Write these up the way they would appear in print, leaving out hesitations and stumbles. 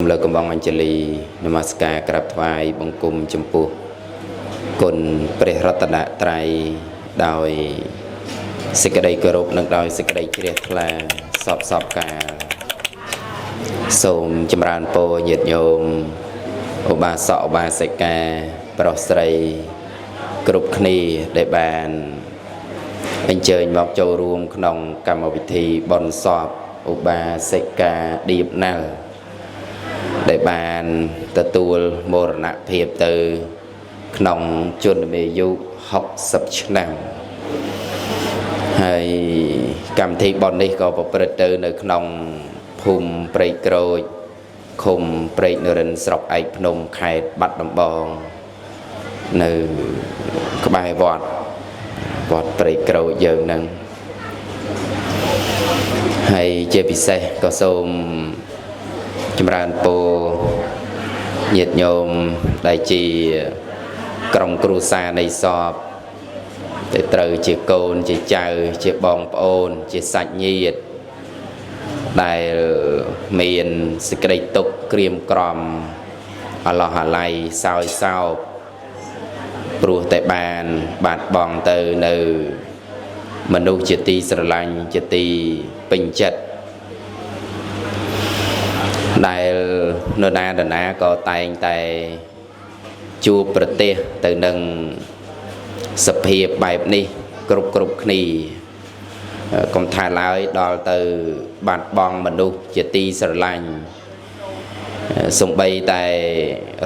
លើកំបងអញ្ជលីនមស្ការក្រាបថ្វាយបង្គំចំពោះគុណព្រះរតនត្រ័យដោយសេចក្តីគោរពនិងដោយសេចក្តីជ្រះថ្លាសពសពកាលសូមចម្រើនពរញាតិញោមឧបាសកឧបាសិកាប្រុសស្រីគ្រប់គ្នាដែលបានអញ្ជើញមកចូលរួមក្នុងកម្មវិធីបុណ្យសពឧបាសិកាឌៀបណាល់ដែលបានទទួលមរណភាពទៅក្នុងជនមាយុ60ឆ្នាំហើយកម្មវិធីបុណ្យនេះក៏ប្រព្រឹត្តទៅនៅក្នុងភូមិព្រែកក្រូចឃុំព្រែកនរិនស្រុកឯកភ្នំខេត្តបាត់ដំបងនៅក្បែរវត្តព្រែកក្រូចយើងនឹងហើយជាពិសេសក៏សូមចម្រើនពរញាតិញោមដែលជាក្រុមគ្រួសារនៃសពដែលត្រូវជាកូនជាចៅជាបងប្អូនជាសាច់ញាតិដែលមានសេចក្តីទុក្ខក្រៀមក្រំអឡោះអាល័យសោយសោកព្រោះតែបានបាត់បង់ទៅនៅមនុស្សជាទីស្រឡាញ់ជាទីពេញចិត្តដែលនរណានរណាក៏តែងតែជួបប្រទះទៅនឹងសភាពបែបនេះគ្រប់គ្នាកុំថាឡើយដល់ទៅបាត់បង់មនុស្សជាទីស្រឡាញ់សំបីតែ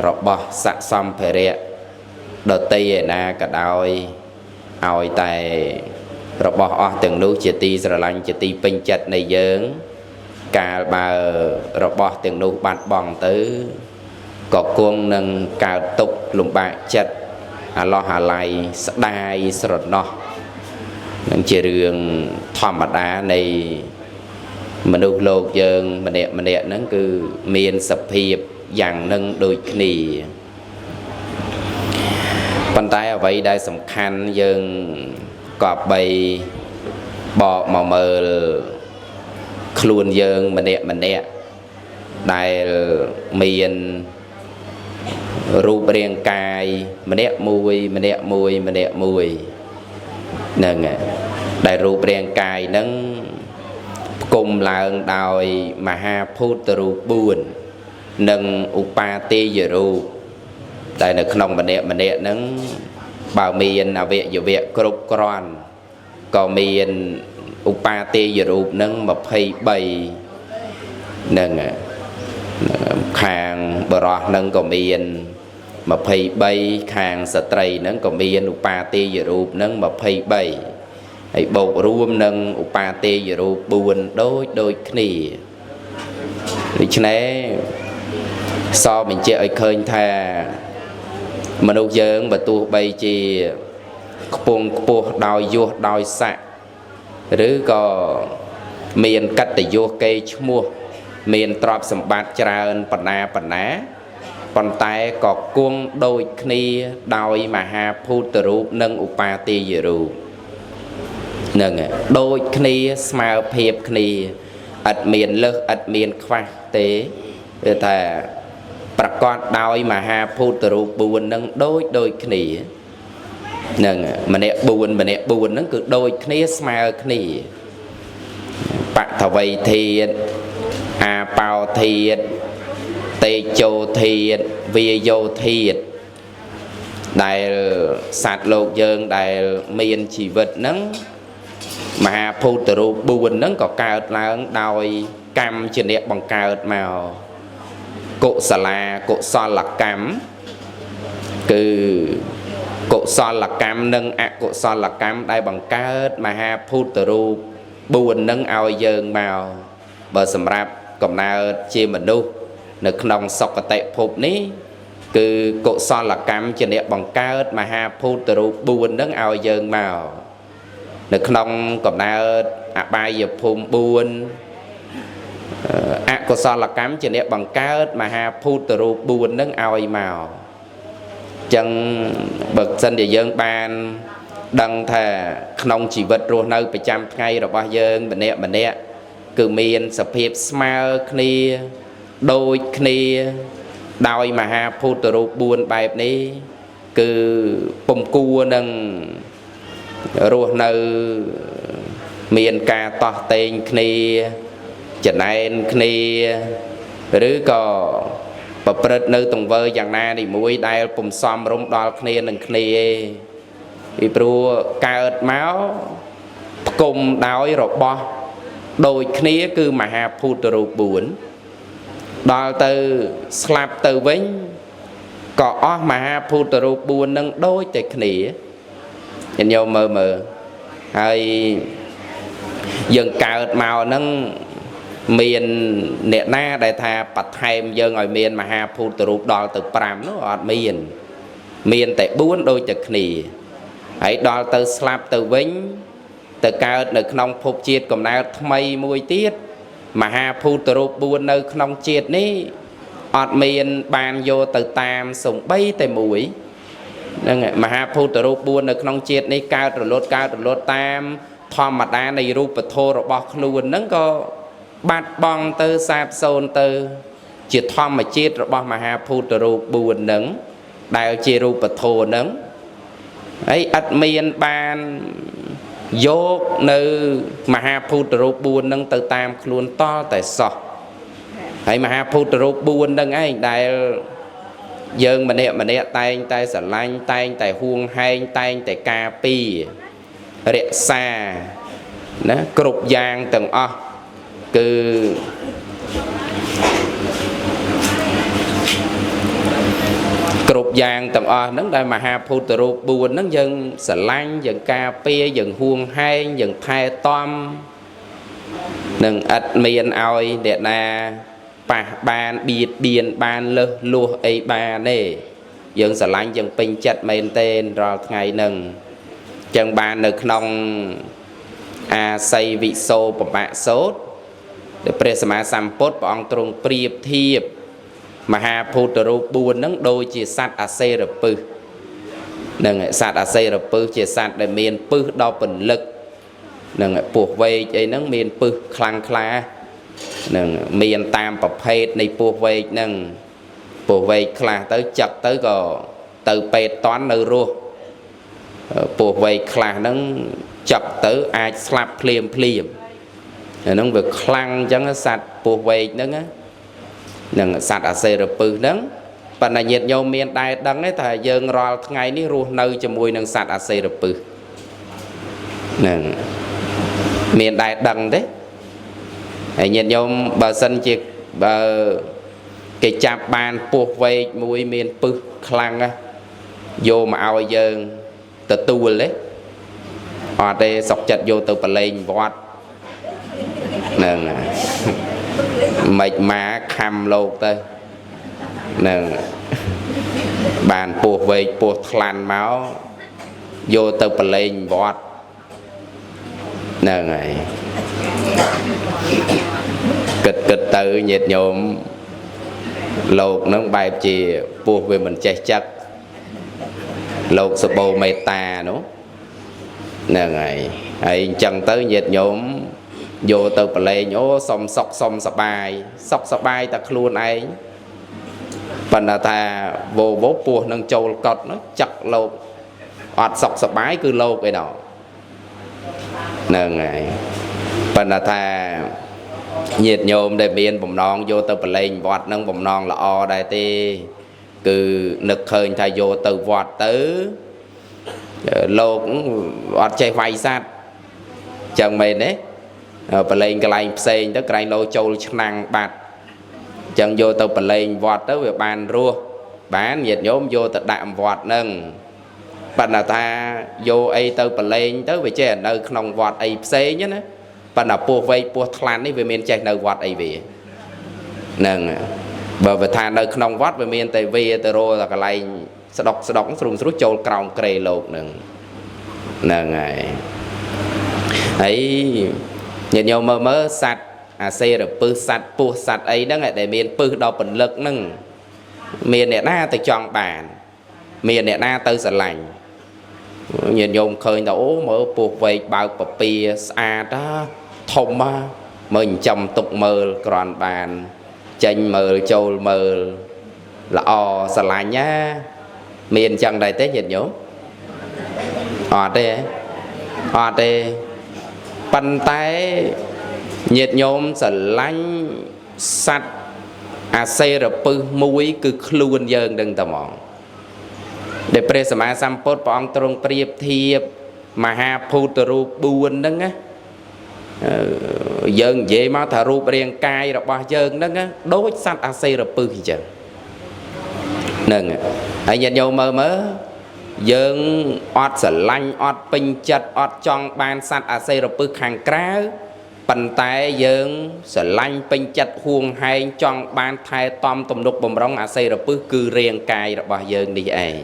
របស់ស័ក្តិសម្ភារៈដតីឯណាក៏ដោយឲ្យតែរបស់អស់ទាំងនោះជាទីស្រឡាញ់ជាទីពេញចិត្តនៃយើងកាលបើរបស់ទាំងនោះបាត់បង់ទៅក៏គង់នឹងកើតទុក្ខលំបាកចិត្តអាឡោះអាល័យស្ដាយស្រណោះនឹងជារឿងធម្មតានៃមនុស្សលោកយើងម្នាក់ម្នាក់ហ្នឹងគឺមានសភាពយ៉ាងនឹងដូចគ្នាប៉ុន្តែអ្វីដែលសំខាន់យើងក៏បីបកមកមើលខ្លួនយើងម្នាក់ម្នាក់ដែលមានរូបរាងកាយម្នាក់មួយម្នាក់មួយម្នាក់មួយហ្នឹងដែលរូបរាងកាយហ្នឹងផ្គុំឡើងដោយមហាភូតរូប4និងឧបាទេយរូបដែលនៅក្នុងម្នាក់ម្នាក់ហ្នឹងបើមានអវយវៈគ្រប់គ្រាន់ក៏មានឧបាទេយរូបហ្នឹង23ហ្នឹងខាងបរោះហ្នឹងក៏មាន23ខាងស្ត្រីហ្នឹងក៏មានឧបាទេយរូបហ្នឹង23ហើយបូករួមនឹងឧបាទេយរូប4ដូចគ្នាដូច្នេះសបញ្ជាក់ឲ្យឃើញថាមនុស្សយើងបើទោះបីជាខ្ពង់ខ្ពស់ដោយយសដោយស័ក្តិឬក៏មានកតញ្ញូកេរឈ្មោះមានទ្រព្យសម្បត្តិច្រើនបណ្ណាបណ្ណាប៉ុន្តែក៏គង់ដូចគ្នាដោយមហាភូតរូបនិងឧបាទេយរូបហ្នឹងដូចគ្នាស្មើភាពគ្នាឥតមានលើសឥតមានខ្វះទេគឺថាប្រកបដោយមហាភូតរូប4ហ្នឹងដូចគ្នាហ្នឹងម្នាក់4ម្នាក់4ហ្នឹងគឺដូចគ្នាស្មើគ្នាបថវីធាតុអាបោធាតុតេជោធាតុវាយោធាតុដែលសត្វលោកយើងដែលមានជីវិតហ្នឹងមហាភូតរូប4ហ្នឹងក៏កើតឡើងដោយកម្មជាអ្នកបង្កើតមកកុសលាកុសលកម្មគឺកុសលកម្មនិងអកុសលកម្មដែលបង្កើតមហាភូតរូប4ហ្នឹងឲ្យយើងមកបើសម្រាប់កំណើតជាមនុស្សនៅក្នុងសុគតិភពនេះគឺកុសលកម្មជាអ្នកបង្កើតមហាភូតរូប4ហ្នឹងឲ្យយើងមកនៅក្នុងកំណើតអបាយភូមិ4អកុសលកម្មជាអ្នកបង្កើតមហាភូតរូប4ហ្នឹងឲ្យមកចឹងបើសិនជាយើងបានដឹងថាក្នុងជីវិតរស់នៅប្រចាំថ្ងៃរបស់យើងម្នាក់ម្នាក់គឺមានសភាពស្មើគ្នា ដូចគ្នាដោយមហាភូតរូប4បែបនេះគឺពុំគួរនឹងរស់នៅមានការតោះតេងគ្នាចំណែនគ្នាឬក៏ប្រព្រឹត្តនៅទង្វើយ៉ាងណានីមួយដែលពុំសមរម្យដល់គ្នានឹងគ្នាឯងពីព្រោះកើតមកផ្គុំដោយរបស់ដូចគ្នាគឺមហាភូតរូប4ដល់ទៅស្លាប់ទៅវិញក៏អស់មហាភូតរូប4នឹងដូចតែគ្នាញាតិញោមមើលមើលហើយយើងកើតមកហ្នឹងមានអ្នកណាដែលថាបន្ថែមយើងឲ្យមានមហាភូតរូបដល់ទៅ5នោះអត់មានមានតែ4ដូចតែគ្នាហើយដល់ទៅស្លាប់ទៅវិញទៅកើតនៅក្នុងភពជាតិកំណើតថ្មីមួយទៀតមហាភូតរូប4នៅក្នុងជាតិនេះអត់មានបានយកទៅតាមសំបីតែមួយហ្នឹងមហាភូតរូប4នៅក្នុងជាតិនេះកើតរលត់កើតរលត់តាមធម្មតានៃរូបធម៌របស់ខ្លួនហ្នឹងក៏បាត់បង់ទៅសាបសូន្យទៅជាធម្មជាតិរបស់មហាភូតរូប4ហ្នឹងដែលជារូបធម៌ហ្នឹងហើយអត់មានបានយកនៅមហាភូតរូប4ហ្នឹងទៅតាមខ្លួនតល់តែសោះហើយមហាភូតរូប4ហ្នឹងឯងដែលយើងម្នាក់ម្នាក់តែងតែស្រឡាញ់តែងតែហួងហែងតែងតែការពាររក្សាណាគ្រប់យ៉ាងទាំងអស់គឺគ្រប់យ៉ាងទាំងអស់ហ្នឹងដែលមហាភូតរូប4ហ្នឹងយើងស្រឡាញ់យើងការពារយើងហួងហែងយើងថែទាំនឹងឥតមានឲ្យអ្នកណាប៉ះបានបៀតបៀនបានលើសលោះអីបានទេយើងស្រឡាញ់យើងពេញចិត្តមែនទែនរាល់ថ្ងៃហ្នឹងចឹងបាននៅក្នុងអាសីវិសោបមៈសោតដែលព្រះសម្មាសម្ពុទ្ធព្រះអង្គទ្រង់ប្រៀបធៀបមហាភូតរូប4ហ្នឹងដូចជាសត្វអាសេរពឹសហ្នឹងសត្វអាសេរពឹសជាសត្វដែលមានពឹសដ៏ពន្លឹកហ្នឹងពស់វែកអីហ្នឹងមានពឹសខ្លាំងក្លាហ្នឹងមានតាមប្រភេទនៃពស់វែកហ្នឹងពស់វែកខ្លះទៅចឹកទៅក៏ទៅពេទ្យតន់នៅរស់ពស់វែកខ្លះហ្នឹងចឹកទៅអាចស្លាប់ភ្លាមភ្លាមហ្នឹងវាខ្លាំងអញ្ចឹងសត្វពស់វែកហ្នឹងហ្នឹងសត្វអាសេរពឹសហ្នឹងប៉ុន្តែញាតិញោមមានដែរដឹងទេថាយើងរាល់ថ្ងៃនេះរស់នៅជាមួយនឹងសត្វអាសេរពឹសហ្នឹងមានដែរដឹងទេហើយញាតិញោមបើសិនជាបើគេចាប់បានពស់វែកមួយមានពឹសខ្លាំងណាយកមកឲ្យយើងទទួលទេអត់ទេសុកចិត្តយកទៅប្រឡែងវត្តហ្នឹងមិនមកខំលោកទៅហ្នឹងបានពស់វែកពស់ថ្លាន់មកយកទៅប្រឡែងវត្តហ្នឹងហើយគិតគិតទៅញាតិញោមលោកហ្នឹងបែបជាពស់វាមិនចេះចឹកលោកសបោមេត្តានោះហ្នឹងហើយហើយអញ្ចឹងទៅញាតិញោមយកទៅប្រឡែងអូសុំសុខសុំសបាយសុខសបាយតែខ្លួនឯងប៉ុន្តែថាវោវោពោះនឹងចូលកត់នោះចឹកលោកអត់សុខសបាយគឺលោកឯណោះហ្នឹងហើយប៉ុន្តែថាញាតិញោមដែលមានបំណងយកទៅប្រឡែងវត្តនឹងបំណងល្អដែរទេគឺនឹកឃើញថាយកទៅវត្តទៅលោកអត់ចេះវាយសัตว์ចឹងមែនទេប្រឡែងកន្លែងផ្សេងទៅក្រែងលោចូលឆ្នាំងបាត់ចឹងយកទៅប្រឡែងវត្តទៅវាបានរស់បានញាតិញោមយកទៅដាក់វត្តហ្នឹងប៉ុន្តែថាយកអីទៅប្រឡែងទៅវាចេះនៅក្នុងវត្តអីផ្សេងណាប៉ុន្តែពោះវែកពោះថ្លាន់នេះវាមានចេះនៅវត្តអីវាហ្នឹងបើវាថានៅក្នុងវត្តវាមានតែវាទៅរកតែកន្លែងស្ដុកស្ដុកស្រុំស្រុះចូលក្រោមក្រេលោកហ្នឹងហ្នឹងហើយហើយញាតិញោមមើលមើលសត្វអាសេរពឹសសត្វពស់សត្វអីហ្នឹងដែលមានពឹសដល់ពន្លឹកហ្នឹងមានអ្នកណាទៅចង់បានមានអ្នកណាទៅស្រឡាញ់ញាតិញោមឃើញថាអូមើលពស់វែកបើកពពាស្អាតណាធំណាមើលចិញ្ចឹមទុកមើលគ្រាន់បាន ចេញមើលចូលមើលល្អស្រឡាញ់ណាមានអញ្ចឹងដែរទេញាតិញោមអត់ទេអត់ទេប៉ុន្តែញាតិញោមស្រឡាញ់សត្វអាសេរពឹសមួយគឺខ្លួនយើងនឹងតែហ្មងដែលព្រះសម្មាសម្ពុទ្ធព្រះអង្គទ្រង់ប្រៀបធៀបមហាភូតរូប4ហ្នឹងណាយើងនិយាយមកថារូបរាងកាយរបស់យើងហ្នឹងដូចសត្វអាសេរពឹសអញ្ចឹងហ្នឹងហើយញាតិញោមមើលមើលយើងអត់ស្រឡាញ់អត់ពេញចិត្តអត់ចង់បានសត្វអាសេរពឹសខាងក្រៅប៉ុន្តែយើងស្រឡាញ់ពេញចិត្តហួងហែងចង់បានថែទាំទំនុកបំរុងអាសេរពឹសគឺរាងកាយរបស់យើងនេះឯង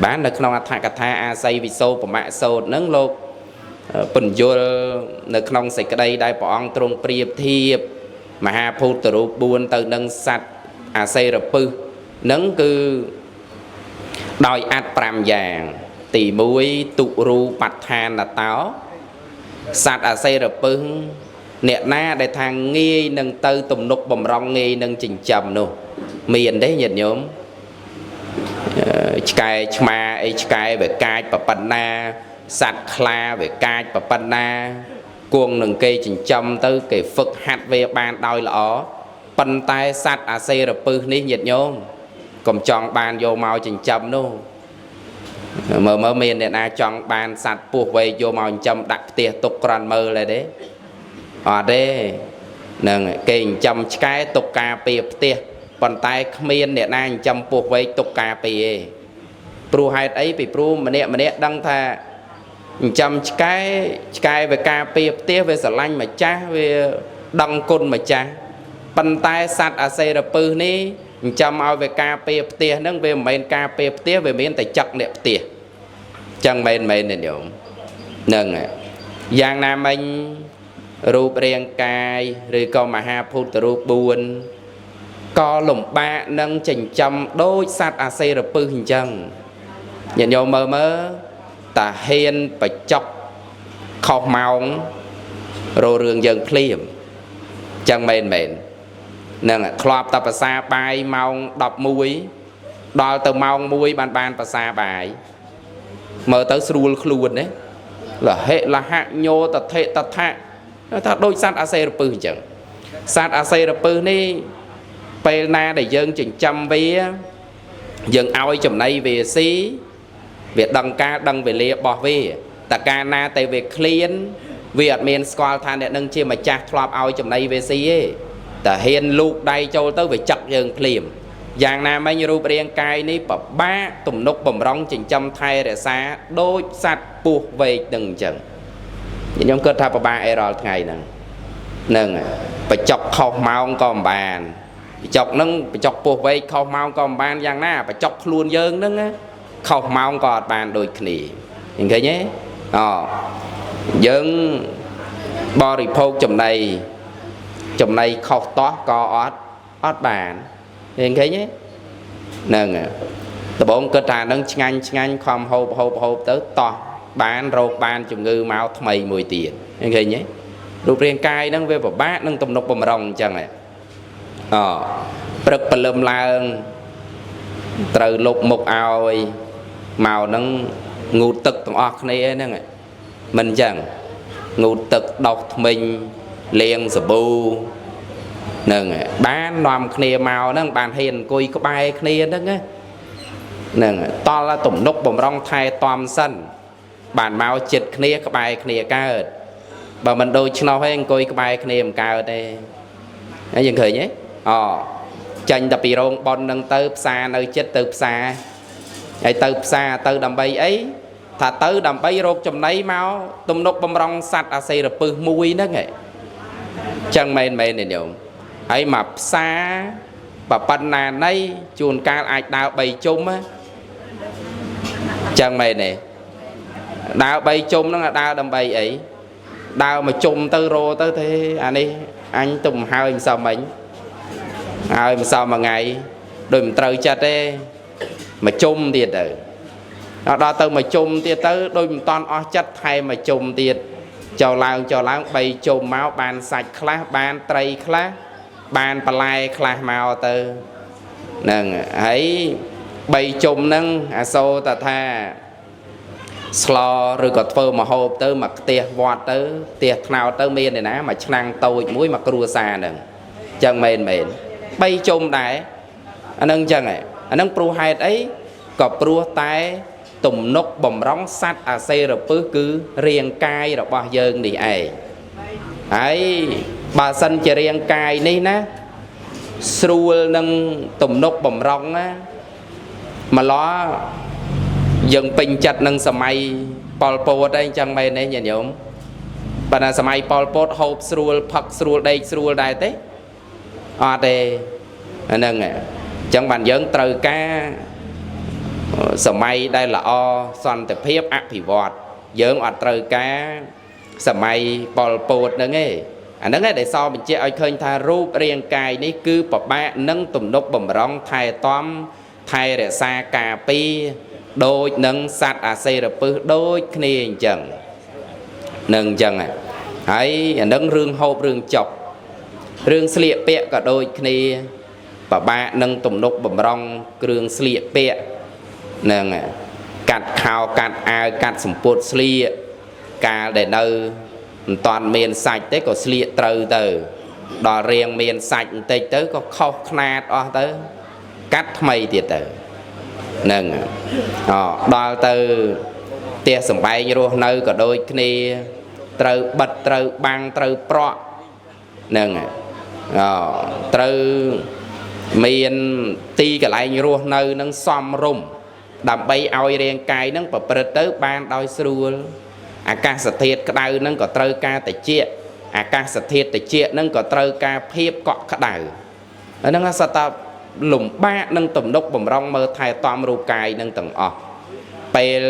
បាននៅក្នុងអត្ថកថាអាស័យវិសោបមៈសោតហ្នឹងលោកពន្យល់នៅក្នុងសេចក្តីដែលព្រះអង្គទ្រង់ប្រៀបធៀបមហាភូតរូប4ទៅនឹងសត្វអាសេរពឹសហ្នឹងគឺដោយអត្ថ5យ៉ាងទី1ទុរូបដ្ឋានតោសត្វអាសេរពឹសអ្នកណាដែលថាងាយនឹងទៅទំនុកបំរុងងាយនឹងចិញ្ចឹមនោះមានទេញាតិញោមឆ្កែឆ្មាអីឆ្កែវាកាចប្រប៉ុណ្ណាសត្វខ្លាវាកាចប្រប៉ុណ្ណាគួងនឹងគេចិញ្ចឹមទៅគេហ្វឹកហាត់វាបានដោយល្អប៉ុន្តែសត្វអាសេរពឹសនេះញាតិញោមកុំចង់បានយកមកចិញ្ចឹមនោះមើលមើលមានអ្នកណាចង់បានសត្វពស់វែកយកមកចិញ្ចឹមដាក់ផ្ទះទុកក្រាន់មើលដែរទេអត់ទេហ្នឹងគេចិញ្ចឹមឆ្កែទុកការពារផ្ទះប៉ុន្តែគ្មានអ្នកណាចិញ្ចឹមពស់វែកទុកការពារទេព្រោះហេតុអីពីព្រោះម្នាក់ម្នាក់ដឹងថាចិញ្ចឹមឆ្កែឆ្កែវាការពារផ្ទះវាស្រឡាញ់ម្ចាស់វាដឹងគុណម្ចាស់ប៉ុន្តែសត្វអាសេរពឹសនេះចិញ្ចឹមឲ្យវាការពារផ្ទះហ្នឹងវាមិនមែនការពារផ្ទះវាមានតែចឹកអ្នកផ្ទះចឹងមែនមែនទេញោមហ្នឹងយ៉ាងណាមិញរូបរាងកាយឬក៏មហាភូតរូប4ក៏លំបាកនឹងចិញ្ចឹមដូចសត្វអាសេរពឹសអញ្ចឹងញាតិញោមមើលមើលតាហ៊ានបច្ចុកខុសម៉ោងរោរឿងយើងភ្លាមចឹងមែនមែនហ្នឹងធ្លាប់តែភាសាបាយម៉ោង11ដល់ទៅម៉ោង1បានភាសាបាយមើលទៅស្រួលខ្លួនណាលហិលហៈញោតថេតថៈថាដូចសត្វអាសេរពឹសអញ្ចឹងសត្វអាសេរពឹសនេះពេលណាដែលយើងចិញ្ចឹមវាយើងឲ្យចំណីវាស៊ីវាដឹងការដឹងវេលារបស់វាតែកាលណាតែវាឃ្លានវាអត់មានស្គាល់ថាអ្នកនឹងជាម្ចាស់ធ្លាប់ឲ្យចំណីវាស៊ីទេតែហ៊ានលូកដៃចូលទៅវាចឹកយើងភ្លាមយ៉ាងណាមិញរូបរាងកាយនេះពិបាកទំនុកបំរុងចិញ្ចឹមថែរក្សាដូចសត្វពស់វែកនឹងអញ្ចឹងខ្ញុំគិតថាពិបាកអីរាល់ថ្ងៃហ្នឹងហ្នឹងបច្ចុកខុសម៉ោងក៏មិនបានបច្ចុកហ្នឹងបច្ចុកពស់វែកខុសម៉ោងក៏មិនបានយ៉ាងណាបច្ចុកខ្លួនយើងហ្នឹងខុសម៉ោងក៏អត់បានដូចគ្នាឃើញទេអូយើងបរិភោគចំណីចំណីខុសតោះក៏អត់បានឃើញទេហ្នឹងដំបូងគិតថានឹងឆ្ងាញ់ឆ្ងាញ់ខំហូបហូបហូបទៅតោះបានរោគបានជំងឺមកថ្មីមួយទៀតឃើញទេរូបរាងកាយហ្នឹងវាពិបាកនឹងទំនុកបំរុងអញ្ចឹងអូព្រឹកព្រលឹមឡើងត្រូវលុបមុខឲ្យមកហ្នឹងងូតទឹកទាំងអស់គ្នាហ្នឹងមិនអញ្ចឹងងូតទឹកដោសថ្មិញលាងសាប៊ូហ្នឹងបាននាំគ្នាមកហ្នឹងបានហ៊ានអង្គុយក្បែរគ្នាហ្នឹងណាហ្នឹងតល់ទំនុកបំរុងថែទាំសិនបានមកចិត្តគ្នាក្បែរគ្នាកើតបើមិនដូច្នោះទេអង្គុយក្បែរគ្នាមិនកើតទេហើយយើងឃើញទេអូចាញ់តែពីរោងប៉ុនហ្នឹងទៅផ្សារនៅចិត្តទៅផ្សារហើយទៅផ្សារទៅដើម្បីអីថាទៅដើម្បីរកចំណីមកទំនុកបំរុងសត្វអាសេរពឹសមួយហ្នឹងហ៎ចឹងមែនមែនទេញោមហើយមកផ្សារប៉ុណ្ណាណីជួនកាលអាចដើរ3ជុំណាចឹងមែនទេដើរ3ជុំហ្នឹងដើរដើម្បីអីដើរមកជុំទៅរទៅទេអានេះអញទុំហើយមិនសមមិញហើយមិនសមមួយថ្ងៃដូចមិនត្រូវចិត្តទេមកជុំទៀតទៅដល់ទៅមកជុំទៀតទៅដូចមិនតន់អស់ចិត្តថែមមកជុំទៀតចុះឡើងចុះឡើង3ជុំមកបានសាច់ខ្លះបានត្រីខ្លះ បានបន្លែខ្លះមកទៅហ្នឹងហើយ3ជុំហ្នឹងអាសូរតថាស្លឬក៏ធ្វើមហូបទៅមកផ្ទះវត្តទៅផ្ទះថ្នោតទៅមានឯណាមួយឆ្នាំងតូចមួយមកគ្រួសារហ្នឹងចឹងមែនមែន3ជុំដែរអាហ្នឹងចឹងហ៎អាហ្នឹងព្រោះហេតុអីក៏ព្រោះតែទំនុកបំរុងសត្វអាសេរពឹសគឺរាងកាយរបស់យើងនេះឯងហើយបើសិនជារាងកាយនេះណាស្រួលនឹងទំនុកបំរុងណាម្លោះយើងពេញចិត្តនឹងសម័យប៉ុលពតអីចឹងមែនទេញាតិញោមបើណាសម័យប៉ុលពតហូបស្រួលផឹកស្រួលដេកស្រួលដែរទេអត់ទេអាហ្នឹងអញ្ចឹងបានយើងត្រូវការសម័យដែលល្អសន្តិភាពអភិវឌ្ឍយើងអត់ត្រូវការសម័យប៉ុលពតហ្នឹងទេអាហ្នឹងឯងដែលសបញ្ជាក់ឲ្យឃើញថារូបរាងកាយនេះគឺពិបាកនឹងទំនុកបំរុងថែទាំថែរក្សាការពារដូចនឹងសត្វអាសេរពឹសដូចគ្នាអញ្ចឹងនឹងអញ្ចឹងហើយអានឹងរឿងហូបរឿងចុករឿងស្លៀកពាក់ក៏ដូចគ្នាពិបាកនឹងទំនុកបំរុងគ្រឿងស្លៀកពាក់នឹងកាត់ខោកាត់អាវកាត់សម្ពុតស្លៀកកាលដែលនៅមិនតាន់មានសាច់ទេក៏ស្លៀកត្រូវទៅដល់រៀងមានសាច់បន្តិចទៅក៏ខុសខ្នាតអស់ទៅកាត់ថ្មីទៀតទៅនឹងអដល់ទៅផ្ទះសម្បែងរស់នៅក៏ដូចគ្នាត្រូវបិទត្រូវបាំងត្រូវប្រក់នឹងអត្រូវមានទីកន្លែងរស់នៅនឹងសមរម្យដើម្បីឲ្យរាងកាយនឹងប្រព្រឹត្តទៅបានដោយស្រួលអាកាសធាតុក្តៅនឹងក៏ត្រូវការត្រជាក់អាកាសធាតុត្រជាក់នឹងក៏ត្រូវការភាពកក់ក្ដៅអាហ្នឹងសត្វតាលំបាកនឹងទំនុកបំរុងមើលថែទាំរូបកាយនឹងទាំងអស់ពេល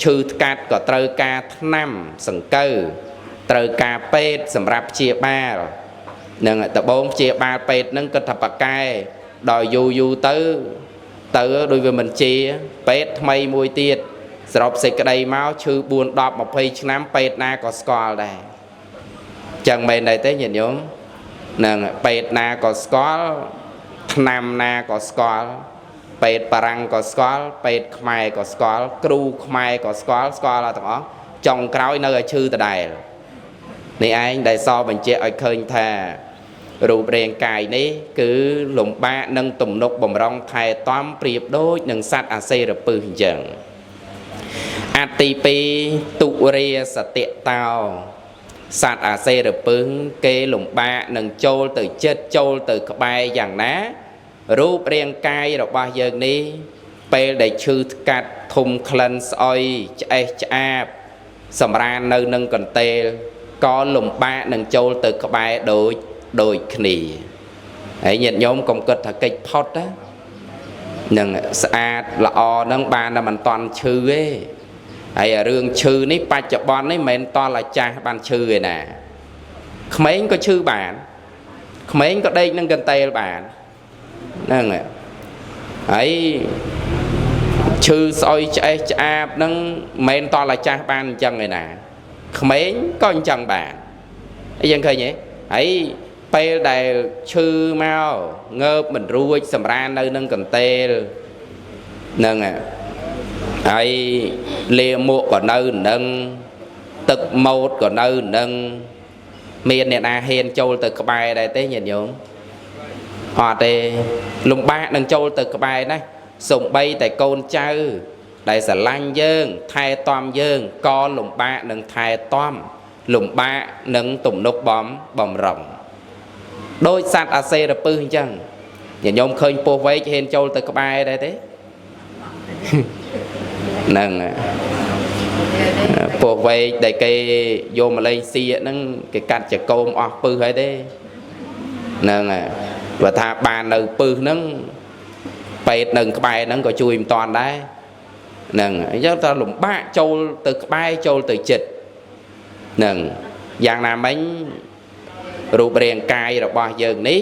ឈឺថ្កាត់ក៏ត្រូវការថ្នាំសង្កូវត្រូវការពេទ្យសម្រាប់ព្យាបាលនឹងដបងព្យាបាលពេទ្យនឹងគិតថាប៉ាកែដល់យូរយូរទៅទៅដូចវាមិនជាពេទ្យថ្មីមួយទៀតសរុបសេចក្តីមកឈឺ4 10 20ឆ្នាំពេទ្យណាក៏ស្គាល់ដែរចឹងមែនដែរទេញាតិញោមនឹងពេទ្យណាក៏ស្គាល់ថ្នាំណាក៏ស្គាល់ពេទ្យបារាំងក៏ស្គាល់ពេទ្យខ្មែរក៏ស្គាល់គ្រូខ្មែរក៏ស្គាល់ស្គាល់ទាំងអស់ចុងក្រោយនៅឲ្យឈឺដដែលនេះឯងដែលសបញ្ជាក់ឲ្យឃើញថារូបរាងកាយនេះគឺលំបាកនឹងទំនុកបំរុងថែទាំប្រៀបដូចនឹងសត្វអាសេរពឹសអញ្ចឹងអត្តទី2ទុរាសតិតោសត្វអាសេរពឹសគេលំបាកនឹងចូលទៅចិត្តចូលទៅក្បែរយ៉ាងណារូបរាងកាយរបស់យើងនេះពេលដែលឈឺថ្កាត់ធំក្លិនស្អុយឆ្អេះឆ្អាបសម្រាននៅនឹងកន្ទេលក៏លំបាកនឹងចូលទៅក្បែរដូចគ្នាហើយញាតិញោមកុំគិតថាកិច្ចផុតណានឹងស្អាតល្អនឹងបានតែមិនតន់ឈឺទេហើយរឿងឈឺនេះបច្ចុប្បន្ននេះមិនមែនតល់អាចាស់បានឈឺឯណាក្មេងក៏ឈឺបានក្មេងក៏ដេកនឹងកន្ទេលបានហ្នឹងហើយឈឺស្អុយឆ្អេះឆ្អាបហ្នឹងមិនមែនតល់អាចាស់បានអញ្ចឹងឯណាក្មេងក៏អញ្ចឹងបានហើយយើងឃើញទេហើយពេលដែលឈឺមកងើបមិនរួចសម្រាននៅនឹងកន្ទេលហ្នឹងហើយលាមកក៏នៅនឹងទឹកម៉ូតក៏នៅនឹងមានអ្នកណាហ៊ានចូលទៅក្បែរដែរទេញាតិញោមអត់ទេលំបាកនឹងចូលទៅក្បែរណាសំបីតែកូនចៅដែលស្រឡាញ់យើងថែទាំយើងក៏លំបាកនឹងថែទាំលំបាកនឹងទំនុកបំរុងដោយសត្វអាសេរពឹសអញ្ចឹងញាតិញោមឃើញពស់វែកហ៊ានចូលទៅក្បែរដែរទេហ្នឹងពស់វែកដែលគេយកមកលេងសៀកហ្នឹងគេកាត់ចកោមអស់ពឹសហើយទេហ្នឹងបើថាបាននៅពឹសហ្នឹងពេទ្យនៅក្បែរហ្នឹងក៏ជួយមិនតាន់ដែរហ្នឹងអញ្ចឹងតើលំបាកចូលទៅក្បែរចូលទៅចិត្តហ្នឹងយ៉ាងណាមិញរូបរាងកាយរបស់យើងនេះ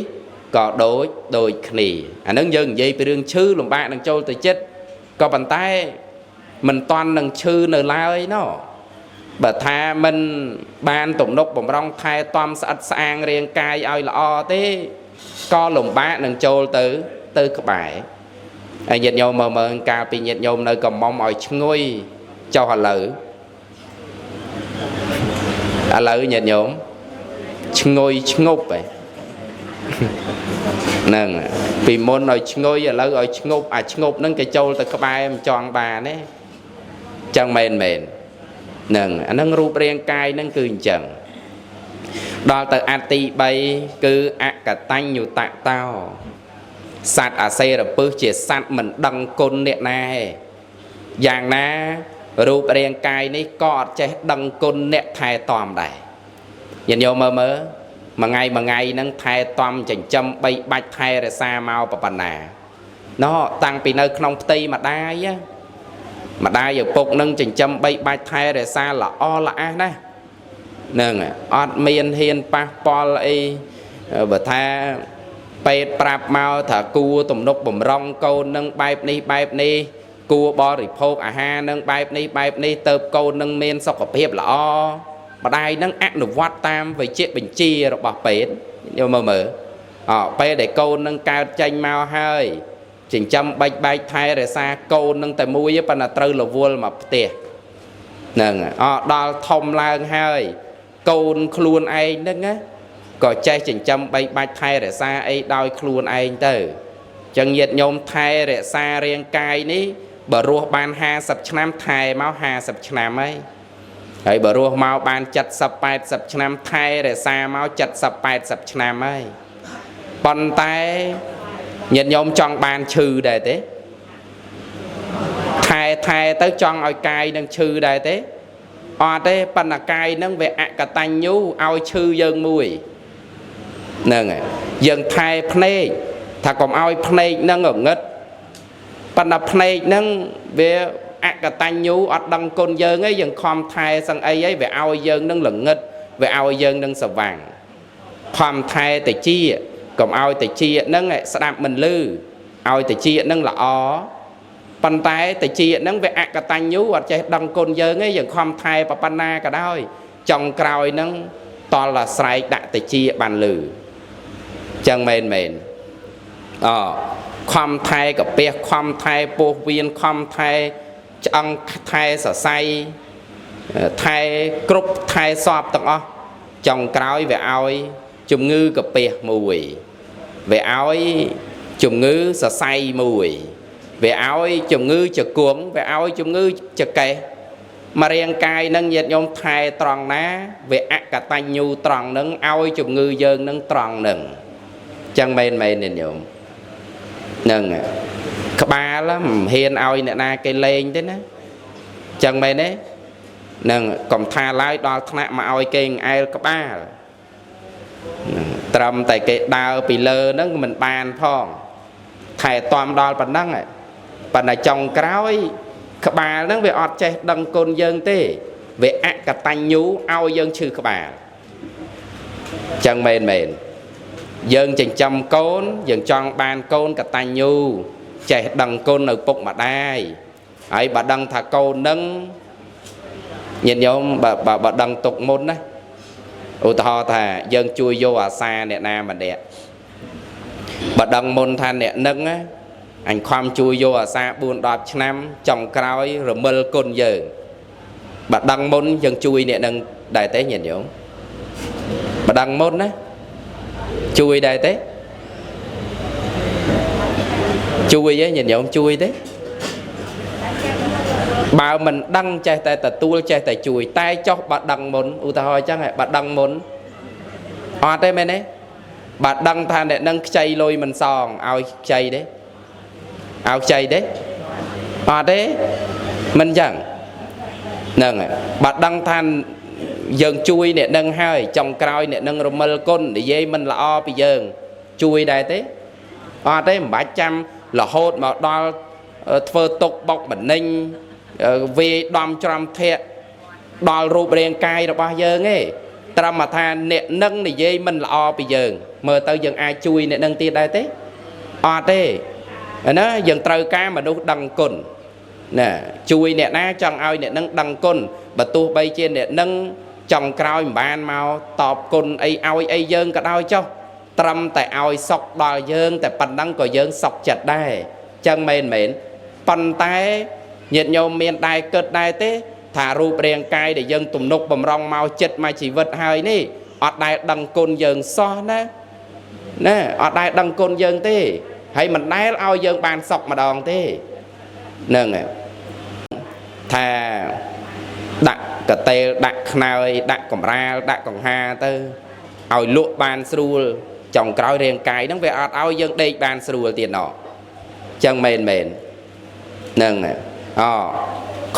ក៏ដូចគ្នាអាហ្នឹងយើងនិយាយពីរឿងឈឺលំបាកនឹងចូលទៅចិត្តក៏ប៉ុន្តែមិនតាន់នឹងឈឺនៅឡើយណោះបើថាមិនបានទំនុកបំរុងថែទាំស្អិតស្អាងរាងកាយឲ្យល្អទេ ក៏លំបាកនឹងចូលទៅទៅក្បែរហើយញាតិញោមមើលមើលកាលពីញាតិញោមនៅកំមុំឲ្យឈ្ងុយចុះឥឡូវឥឡូវញាតិញោមឈ្ងុយឈ្ងប់ឯហ្នឹងពីមុនឲ្យឈ្ងុយឥឡូវឲ្យឈ្ងប់អាឈ្ងប់ហ្នឹងគេចូលទៅក្បែរមិនចង់បានទេចឹងមែនមែនហ្នឹងអាហ្នឹងរូបរាងកាយហ្នឹងគឺអញ្ចឹងដល់ទៅអត្តទី3គឺអកតញ្ញូតតោសត្វអាសេរពឹសជាសត្វមិនដឹងគុណអ្នកណាទេយ៉ាងណារូបរាងកាយនេះក៏អត់ចេះដឹងគុណអ្នកថែទាំដែរញាតិញោមមើលមើលមួយថ្ងៃមួយថ្ងៃហ្នឹងថែទាំចិញ្ចឹមបីបាច់ថែរក្សាមកប៉ុណ្ណាណោះតាំងពីនៅក្នុងផ្ទៃម្ដាយម្ដាយឪពុកនឹងចិញ្ចឹមបីបាច់ថែរក្សាល្អល្អះណាស់ហ្នឹងអត់មានហ៊ានប៉ះពាល់អីបើថាពេទ្យប្រាប់មកថាគួរទំនុកបំរុងកូននឹងបែបនេះបែបនេះគួរបរិភោគអាហារនឹងបែបនេះបែបនេះទៅកូននឹងមានសុខភាពល្អម្ដាយនឹងអនុវត្តតាមវិជ្ជាបញ្ជារបស់ពេទ្យយកមើលមើលអពេលដែលកូននឹងកើតចេញមកហើយចិញ្ចឹមបែកបែកថែរក្សាកូននឹងតែមួយប៉ុន្តែត្រូវរវល់មកផ្ទះហ្នឹងអដល់ធំឡើងហើយកូនខ្លួនឯងហ្នឹងណាក៏ចេះចិញ្ចឹមបីបាច់ថែរក្សាអីដោយខ្លួនឯងទៅចឹងញាតិញោមថែរក្សារាងកាយនេះបើរស់បាន50ឆ្នាំថែមក50ឆ្នាំហើយហើយបើរស់មកបាន70 80ឆ្នាំថែរក្សាមក70 80ឆ្នាំហើយប៉ុន្តែញាតិញោមចង់បានឈឺដែរទេថែថែទៅចង់ឲ្យកាយនឹងឈឺដែរទេអត់ទេប៉ុន្តែកាយនឹងវាអកតញ្ញូឲ្យឈឺយើងមួយហ្នឹងហើយយើងថែភ្នែកថាកុំឲ្យភ្នែកនឹងងងឹតប៉ុន្តែភ្នែកនឹងវាអកតញ្ញូអត់ដឹងគុណយើងឯងយើងខំថែសឹងអីឯងវាឲ្យយើងនឹងល្ងឹតវាឲ្យយើងនឹងស្វាំងខំថែតិចកុំឲ្យតិចនឹងស្ដាប់មិនលឺឲ្យតិចនឹងល្អប៉ុន្តែតិចនឹងវាអកតញ្ញូអត់ចេះដឹងគុណយើងឯងយើងខំថែប៉ុណ្ណាក៏ដោយចុងក្រោយនឹងតល់អាស្រែកដាក់តិចបានលឺចឹងមែនមែនអខំថែកាពះខំថែពោះវៀនខំថែឆ្អឹងថែសរសៃថែគ្រប់ថែសពទាំងអស់ចុងក្រោយវាឲ្យជំងឺកាពះមួយវាឲ្យជំងឺសរសៃមួយវាឲ្យជំងឺជង្គង់វាឲ្យជំងឺចកេះមករាងកាយនឹងញាតិញោមថែត្រង់ណាវាអកតញ្ញូត្រង់នឹងឲ្យជំងឺយើងនឹងត្រង់នឹងចឹងមែនមែនញាតិញោមហ្នឹងក្បាលមិនហ៊ានឲ្យអ្នកណាគេលេងទេណាចឹងមែនទេហ្នឹងកុំថាឡើយដល់ថ្នាក់មកឲ្យគេអែលក្បាលត្រឹមតែគេដើរពីលើហ្នឹងមិនបានផងថែទាំដល់ប៉ុណ្ណឹងប៉ុន្តែចុងក្រោយក្បាលហ្នឹងវាអត់ចេះដឹងគុណយើងទេវាអកតញ្ញូឲ្យយើងឈឺក្បាលចឹងមែនមែនយើងចិញ្ចឹមកូនយើងចង់បានកូនកតញ្ញូចេះដឹងគុណនៅពុកម្ដាយហើយបើដឹងថាកូននឹងញាតិញោមបើដឹងទុកមុនណាឧទាហរណ៍ថាយើងជួយយកអាសាអ្នកណាម្នាក់បើដឹងមុនថាអ្នកនឹងណាអញខំជួយយកអាសា4 10ឆ្នាំចុងក្រោយរមិលគុណយើងបើដឹងមុនយើងជួយអ្នកនឹងដែរទេញាតិញោមបើដឹងមុនណាជួយដែរទេជួយទេញាតិញោមជួយទេបើមិនដឹងចេះតែទទួលចេះតែជួយតែចុះបើដឹងមុនឧទាហរណ៍អញ្ចឹងបើដឹងមុនអត់ទេមែនទេបើដឹងថាអ្នកនឹងខ្ចីលុយមិនសងឲ្យខ្ចីទេឲ្យខ្ចីទេអត់ទេមិនអញ្ចឹងហ្នឹងបើដឹងថាយើងជួយអ្នកនឹងហើយចុងក្រោយអ្នកនឹងរមិលគុណនិយាយមិនល្អពីយើងជួយដែរទេអត់ទេមិនបាច់ចាំរហូតមកដល់ធ្វើទុកបុកម្នេញវាយដំច្រំធាក់ដល់រូបរាងកាយរបស់យើងទេត្រឹមថាអ្នកនឹងនិយាយមិនល្អពីយើងមើលទៅយើងអាចជួយអ្នកនឹងទៀតដែរទេអត់ទេណាយើងត្រូវការមនុស្សដឹងគុណណាជួយអ្នកណាចង់ឲ្យអ្នកនឹងដឹងគុណបើទោះបីជាអ្នកនឹងចង់ក្រោយមិនបានមកតបគុណអីឲ្យអីយើងក៏ដោយចុះ ត្រឹមតែឲ្យសុខដល់យើងតែប៉ុណ្ណឹងក៏យើងសុខចិត្តដែរចឹងមែនមែនប៉ុន្តែញាតិញោមមានដែរគិតដែរទេថារូបរាងកាយដែលយើងទំនុកបំរុងមកចិត្តមកជីវិតហើយនេះអត់ដែលដឹងគុណយើងសោះណាណាអត់ដែលដឹងគុណយើងទេហើយមិនដែលឲ្យយើងបានសុខម្ដងទេហ្នឹងថាដាក់កតេលដាក់ខ្នើយដាក់កម្រាលដាក់កង្ហាទៅឲ្យលក់បានស្រួលចុងក្រោយរាងកាយហ្នឹងវាអត់ឲ្យយើងដេកបានស្រួលទៀតណោះចឹងមែនមែនហ្នឹងអ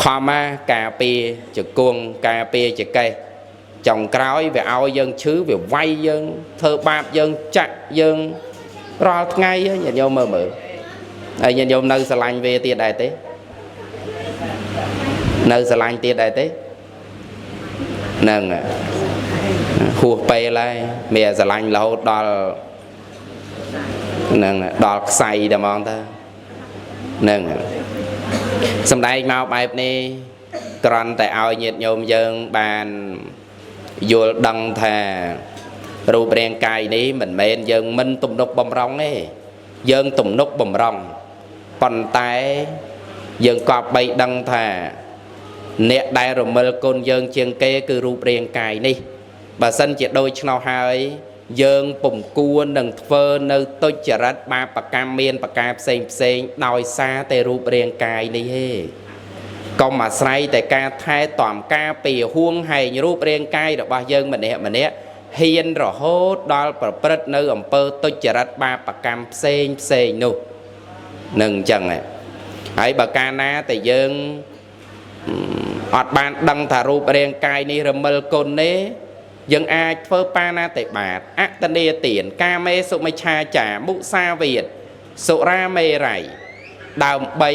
ខំណាការពារជង្គង់ការពារចកេះចុងក្រោយវាឲ្យយើងឈឺវាវាយយើងធ្វើបាបយើងចាក់យើងរាល់ថ្ងៃញាតិញោមមើលមើលហើយញាតិញោមនៅស្រឡាញ់វាទៀតដែរទេនៅស្រឡាញ់ទៀតដែរទេហ្នឹងហួសពេលហើយមានស្រឡាញ់រហូតដល់ហ្នឹងដល់ខ្សែតែហ្មងទៅហ្នឹងសំដែងមកបែបនេះគ្រាន់តែឲ្យញាតិញោមយើងបានយល់ដឹងថារូបរាងកាយនេះមិនមែនយើងមិនទំនុកបំរុងទេយើងទំនុកបំរុងប៉ុន្តែយើងក៏បីដឹងថាអ្នកដែលរមិលគុណយើងជាងគេគឺរូបរាងកាយនេះបើសិនជាដូច្នោះហើយយើងពុំគួរនឹងធ្វើនៅទុច្ចរិតបាបកម្មមានប្រការផ្សេងផ្សេងដោយសារតែរូបរាងកាយនេះទេកុំអាស្រ័យតែការថែទាំការពីហួងហែងរូបរាងកាយរបស់យើងម្នាក់ម្នាក់ហ៊ានរហូតដល់ប្រព្រឹត្តនៅអំពើទុច្ចរិតបាបកម្មផ្សេងផ្សេងនោះនឹងអញ្ចឹងហើយបើកាលណាតែយើងអត់បានដឹងថារូបរាងកាយនេះរមិលគុណទេយើងអាចធ្វើបាណាតិបាតអតនីទានកាមេសុមិឆាចាមុសាវាទសុរាមេរ័យដើម្បី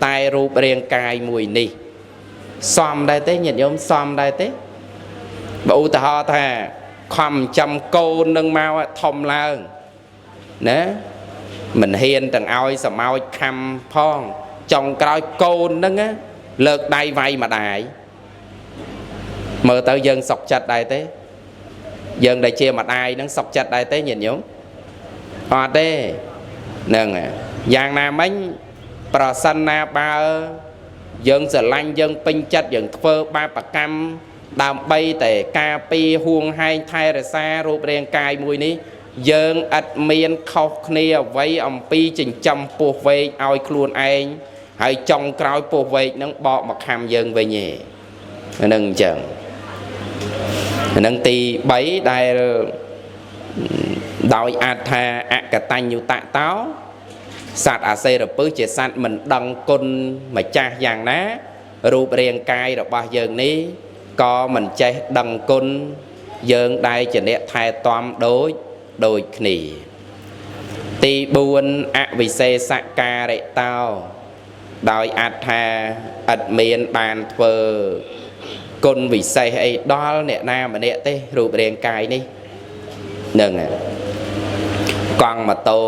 តែរូបរាងកាយមួយនេះសមដែរទេញាតិញោមសមដែរទេបើឧទាហរណ៍ថាខំចាំកូននឹងមកធំឡើងណាមិនហ៊ានទាំងឲ្យសមោចខំផងចុងក្រោយកូននឹងលើកដៃវាយម្ដាយមើលទៅយើងសុខចិត្តដែរទេយើងដែលជាម្ដាយនឹងសុខចិត្តដែរទេញាតិញោមអត់ទេហ្នឹងយ៉ាងណាមិញប្រសិនណាបើយើងស្រឡាញ់យើងពេញចិត្តយើងធ្វើបាបកម្មដើម្បីតែការពីហួងហែងថែរក្សារូបរាងកាយមួយនេះយើងឥតមានខុសគ្នាអ្វីអំពីចិញ្ចឹមពោះវែកឲ្យខ្លួនឯងហើយចុងក្រោយពោះវែកនឹងបកមកខំយើងវិញទេហ្នឹងអញ្ចឹងហ្នឹងទី3ដែលដោយអាចថាអកតញ្ញុតតោសត្វអាសេរពឹសជាសត្វមិនដឹងគុណម្ចាស់យ៉ាងណារូបរាងកាយរបស់យើងនេះក៏មិនចេះដឹងគុណយើងដែលជាអ្នកថែទាំដូចគ្នាទី4អវិសេសការិតោដោយអាចថាឥតមានបានធ្វើគុណវិសេសអីដល់អ្នកណាម្នាក់ទេរូបរាងកាយនេះហ្នឹងកង់ម៉ូតូ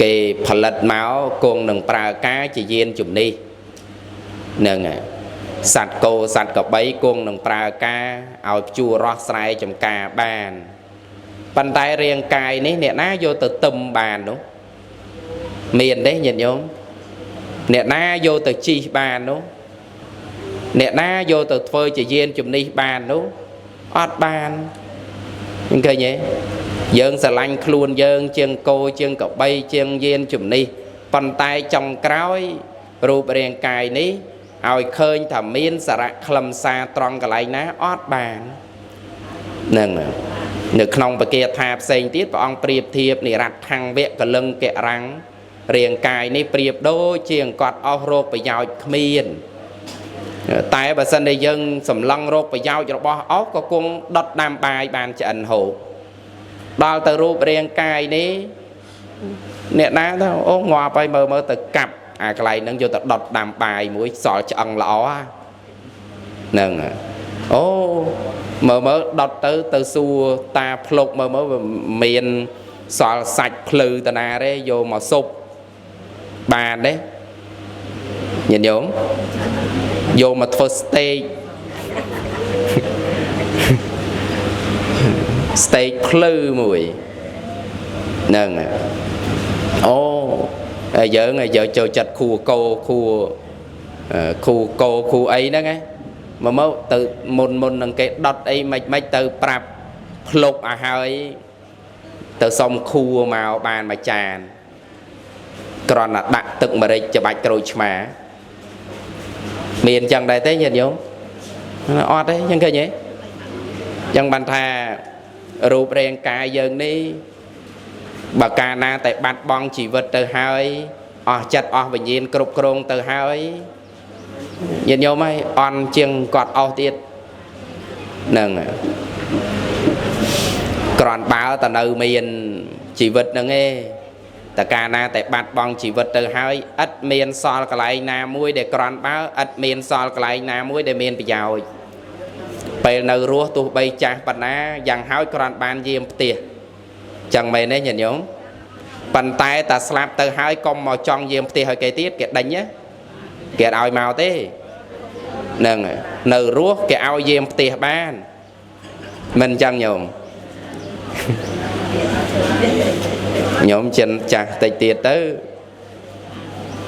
គេផលិតមកគង់នឹងប្រើការជាយានជំនិះហ្នឹងសត្វគោសត្វក្របីគង់នឹងប្រើការឲ្យភ្ជួររស់ស្រែចំការបានប៉ុន្តែរាងកាយនេះអ្នកណាយកទៅទឹមបាននោះមានទេញាតិញោមអ្នកណាយកទៅជីកបាននោះអ្នកណាយកទៅធ្វើជាយានជំនិះបាននោះអត់បានឃើញទេយើងស្រឡាញ់ខ្លួនយើងជាងគោជាងក្របីជាងយានជំនិះប៉ុន្តែចុងក្រោយរូបរាងកាយនេះឲ្យឃើញថាមានសារៈខ្លឹមសារត្រង់កន្លែងណាអត់បានហ្នឹងនៅក្នុងបគាថាផ្សេងទៀតព្រះអង្គប្រៀបធៀបនិរដ្ឋੰវៈកលឹងករាំងរាងកាយនេះប្រៀបដូចជាអង្គត់អស់រោគប្រយោជន៍គ្មានតែបើសិនតែយើងសម្លឹងរោគប្រយោជន៍របស់អស់ក៏គង់ដុតដាំបាយបានឆ្អិនហូបដល់ទៅរូបរាងកាយនេះអ្នកណាទៅអូងាប់ហើយមើលមើលទៅកាប់អាកន្លែងហ្នឹងយកទៅដុតដាំបាយមួយសល់ឆ្អឹងល្អហ្នឹងអូមើលមើលដុតទៅទៅសួរតាភ្លុកមើលមើលមានសល់សាច់ភ្លឺតាណាទេយកមកស៊ុបបានទេញាតិញោមយកមកធ្វើស្តេក ស្តេកភ្លឺមួយហ្នឹងអូហើយយើងយើងចូលចិត្តខួកោខួខូកោខូអីហ្នឹងណាមកមកទៅមុនមុននឹងគេដុតអីមិនមិនទៅប្រាប់ភ្លុកឲ្យហើយទៅសុំខួមកបានមួយចានគ្រាន់តែដាក់ទឹកម្រេចច្បាច់ក្រូចឆ្មាមានចឹងដែរទេញាតិញោមអត់ទេចឹងឃើញទេចឹងបានថារូបរាងកាយយើងនេះបើកាលណាតែបាត់បង់ជីវិតទៅហើយអស់ចិត្តអស់វិញ្ញាណគ្រប់គ្រងទៅហើយញាតិញោមហើយអន់ជាងគាត់អស់ទៀតហ្នឹងក្រាន់បើតនៅមានជីវិតហ្នឹងឯងតែកាលណាតែបាត់បង់ជីវិតទៅហើយឥតមានសល់កន្លែងណាមួយដែលក្រាន់បើឥតមានសល់កន្លែងណាមួយដែលមានប្រយោជន៍ពេលនៅរស់ទោះបីចាស់ប៉ុណ្ណាយ៉ាងហើយក្រាន់បានយាមផ្ទះចឹងមែនទេញាតិញោមប៉ុន្តែតាស្លាប់ទៅហើយកុំមកចង់យាមផ្ទះឲ្យគេទៀតគេដេញណាគេអត់ឲ្យមកទេហ្នឹងនៅរស់គេឲ្យយាមផ្ទះបានមិនចឹងញោមញោមចិនចាស់តិចទៀតទៅ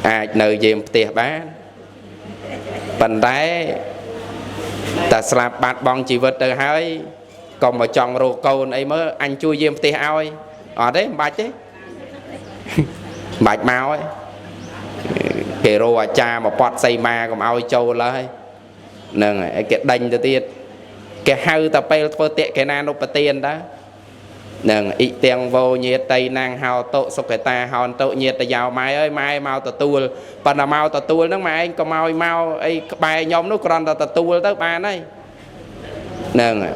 អាចនៅយាមផ្ទះបានប៉ុន្តែតាស្លាប់បាត់បង់ជីវិតទៅហើយកុំមកចង់រកកូនអីមើលអញជួយយាមផ្ទះឲ្យអត់ទេមិនបាច់ទេមិនបាច់មកទេគេរកអាចារ្យមកប៉ត់សីមាកុំឲ្យចូលហើយហ្នឹងហើយគេដេញទៅទៀតគេហៅតែពេលធ្វើតេកេណានុបទានតាហ្នឹងអ៊ីទាំងវោញាតីណាងហោតុសុខតាហោនតុញាតយោម៉ែអើយម៉ែមកទទួលប៉ុន្តែមកទទួលហ្នឹងម៉ែឯងក៏មកឲ្យមកអីក្បែរខ្ញុំនោះគ្រាន់តែទទួលទៅបានហើយហ្នឹងហ្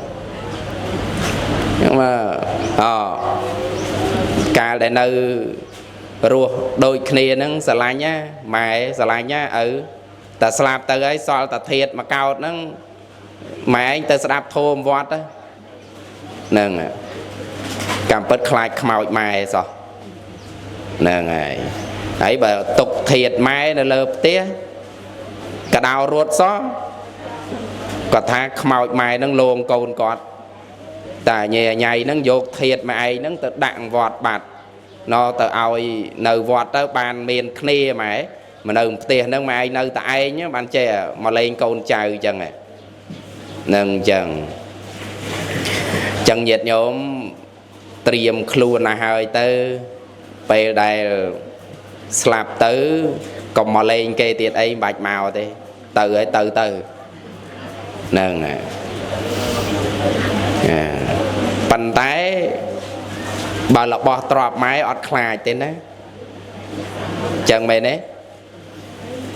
នឹងមកអកាលដែលនៅរស់ដូចគ្នាហ្នឹងស្រឡាញ់ណាម៉ែស្រឡាញ់ណាឪតែស្លាប់ទៅហើយសល់តែធាតមកកោតហ្នឹងម៉ែឯងទៅស្ដាប់ធម៌វត្តហ្នឹងកម្មពិតខ្លាចខ្មោចម៉ែសោះហ្នឹងហើយហើយបើទុកធាតម៉ែនៅលើផ្ទះកដោរត់សោះគាត់ថាខ្មោចម៉ែហ្នឹងលងកូនគាត់តែញ៉ៃញ៉ៃហ្នឹងយកធាតម៉ែឯងហ្នឹងទៅដាក់វត្តបាត់ណទៅឲ្យនៅវត្តទៅបានមានគ្នាម៉ែមកនៅផ្ទះហ្នឹងម៉ែឯងនៅតែឯងបានចេះមកលេងកូនចៅអញ្ចឹងហ្នឹងអញ្ចឹងចឹងញាតិញោមត្រៀមខ្លួនណាហើយទៅពេលដែលស្លាប់ទៅកុំមកលេងគេទៀតអីមិនបាច់មកទេទៅហើយទៅទៅហ្នឹងហើយប៉ុន្តែបើរបស់ទ្របម៉ែអត់ខ្លាចទេណាចឹងមែនទេ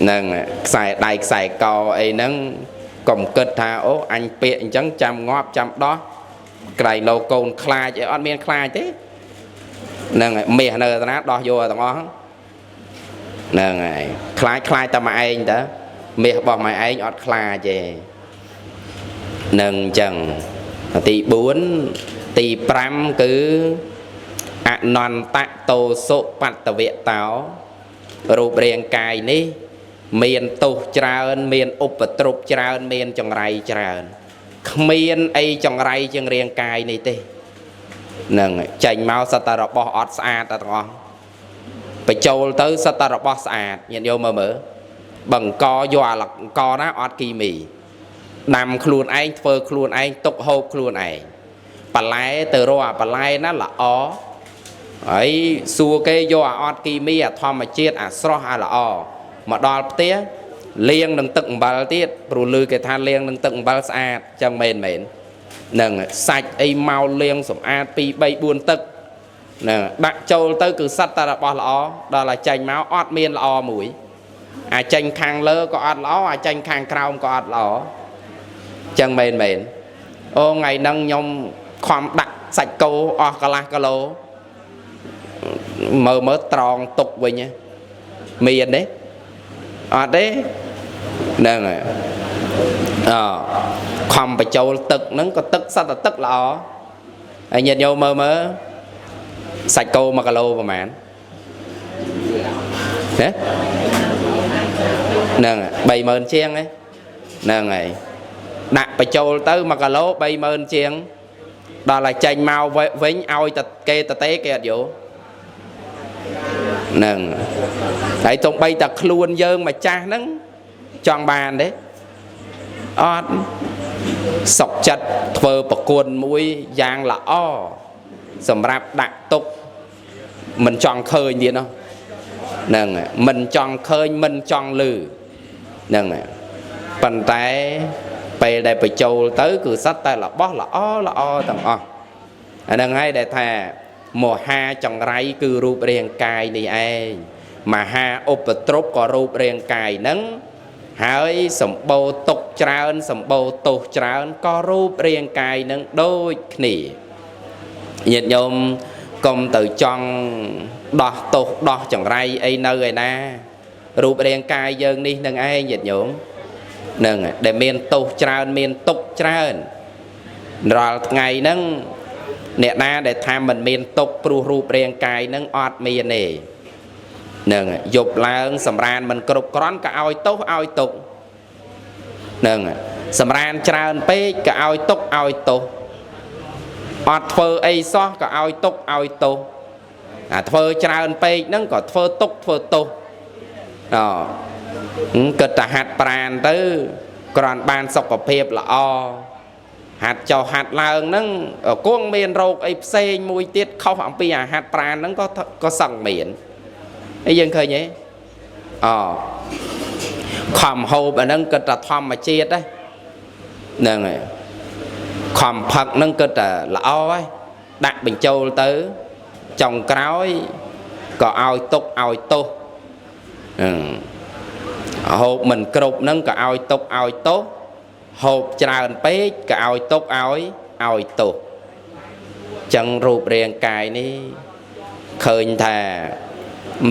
ហ្នឹងខ្សែដៃខ្សែកអីហ្នឹងកុំគិតថាអូអញពាកអញ្ចឹងចាំងាប់ចាំដោះក្រៃលោកូនខ្លាចអីអត់មានខ្លាចទេហ្នឹងហើយមាសនៅតាណាដោះយកទាំងអស់ហ្នឹងហើយខ្លាចខ្លាចតែម៉ែឯងតើមាសរបស់ម៉ែឯងអត់ខ្លាចទេហ្នឹងអញ្ចឹងទី4ទី5គឺអនន្តតោសុបត្តវតោរូបរាងកាយនេះមានទោសច្រើនមានឧបទ្រពច្រើនមានចង្រៃច្រើនគ្មានអីចង្រៃជាងរាងកាយនេះទេហ្នឹងចេញមកសត្វតែរបស់អត់ស្អាតទាំងអស់បញ្ចូលទៅសត្វតែរបស់ស្អាតញាតិញោមមើលមើលបង្កយកអាកណាអត់គីមីដាំខ្លួនឯងធ្វើខ្លួនឯងទុកហូបខ្លួនឯងបន្លែទៅរកអាបន្លែណាល្អហើយសួរគេយកអាអត់គីមីអាធម្មជាតិអាស្រស់អាល្អមកដល់ផ្ទះលាងនឹងទឹកអំបិលទៀតព្រោះឮគេថាលាងនឹងទឹកអំបិលស្អាតចឹងមែនមែនហ្នឹងសាច់អីមកលាងសម្អាត2 3 4ទឹកហ្នឹងដាក់ចូលទៅគឺសត្វតែរបស់ល្អដល់តែចេញមកអត់មានល្អមួយអាចចេញខាងលើក៏អត់ល្អអាចចេញខាងក្រោមក៏អត់ល្អចឹងមែនមែនអូថ្ងៃហ្នឹងខ្ញុំខំដាក់សាច់គោអស់កន្លះគីឡូមើលមើលត្រង់ទុកវិញមានទេអត់ទេហ្នឹងហើយអខំបញ្ចូលទឹកហ្នឹងក៏ទឹកសត្វតែទឹកល្អហើយញាតិញោមមើលមើលសាច់គោ1គីឡូប្រហែលណាហ្នឹង30000ជាងហ្នឹងហើយដាក់បញ្ចូលទៅ1គីឡូ30000ជាង ដល់តែចេញមកវិញឲ្យតែគេតទេគេអត់យកហ្នឹងហើយទោះបីតែខ្លួនយើងម្ចាស់ហ្នឹងចង់បានទេអត់សុកចិត្តធ្វើប្រគួនមួយយ៉ាងល្អសម្រាប់ដាក់ទុកមិនចង់ឃើញទៀតនោះហ្នឹងមិនចង់ឃើញមិនចង់លឺហ្នឹងប៉ុន្តែពេលដែលបញ្ចូលទៅគឺសត្វតែរបស់ល្អល្អទាំងអស់អាហ្នឹងហើយដែលថាមហាចង្រៃគឺរូបរាងកាយនេះឯងមហាឧបទ្រពក៏រូបរាងកាយហ្នឹងហើយសម្បូរទុកច្រើនសម្បូរទោសច្រើនក៏រូបរាងកាយហ្នឹងដូចគ្នាញាតិញោមកុំទៅចង់ដោះទោសដោះចង្រៃអីនៅឯណារូបរាងកាយយើងនេះនឹងឯងញាតិញោមហ្នឹងដែលមានទោសច្រើនមានទុកច្រើនរាល់ថ្ងៃហ្នឹងអ្នកណាដែលថាមិនមានទុកព្រោះរូបរាងកាយហ្នឹងអត់មានទេហ្នឹងយប់ឡើងសម្រានមិនគ្រប់គ្រាន់ក៏ឲ្យទោសឲ្យទុកហ្នឹងសម្រានច្រើនពេកក៏ឲ្យទុកឲ្យទោសអត់ធ្វើអីសោះក៏ឲ្យទុកឲ្យទោសអាធ្វើច្រើនពេកហ្នឹងក៏ធ្វើទុកធ្វើទោសអគិតតែហាត់ប្រានទៅគ្រាន់បានសុខភាពល្អហាត់ចុះហាត់ឡើងហ្នឹងគង់មានរោគអីផ្សេងមួយទៀតខុសអំពីអាហាត់ប្រានហ្នឹងក៏សឹងមានអីយើងឃើញទេអខំហូបអាហ្នឹងគិតតែធម្មជាតិហ្នឹងហើយខំផឹកហ្នឹងគិតតែល្អហើយដាក់បញ្ចូលទៅចុងក្រោយក៏ឲ្យទុកឲ្យទោសហូបមិនគ្រប់ហ្នឹងក៏ឲ្យទុកឲ្យទោសហូបច្រើនពេកក៏ឲ្យទុកឲ្យទោសចឹងរូបរាងកាយនេះឃើញថា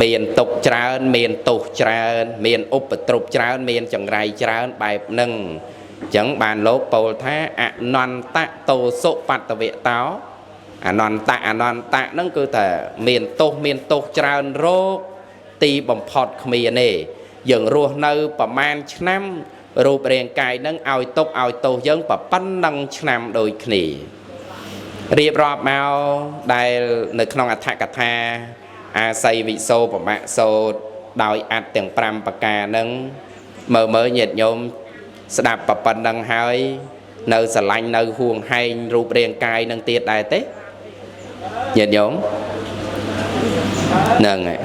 មានទុកច្រើនមានទោសច្រើនមានឧបទ្រពច្រើនមានចង្រៃច្រើនបែបហ្នឹងចឹងបានលោកពោលថាអនន្តតោសុបត្តវតោអនន្តអនន្តៈហ្នឹងគឺថាមានទោសមានទោសច្រើនរោគទីបំផុតគ្មានទេយើងរស់នៅប្រមាណឆ្នាំរូបរាងកាយហ្នឹងឲ្យទុកឲ្យទោសយើងប៉ុណ្ណឹងឆ្នាំដូចគ្នារៀបរាប់មកដែលនៅក្នុងអត្ថកថាអាស័យវិសោបមៈសោតដោយអត្តទាំង5ប្រការហ្នឹងមើលញាតិញោមស្ដាប់ប៉ុណ្ណឹងហើយនៅស្រឡាញ់នៅហួងហែងរូបរាងកាយនឹងទៀតដែរទេញាតិញោមហ្នឹងហើយ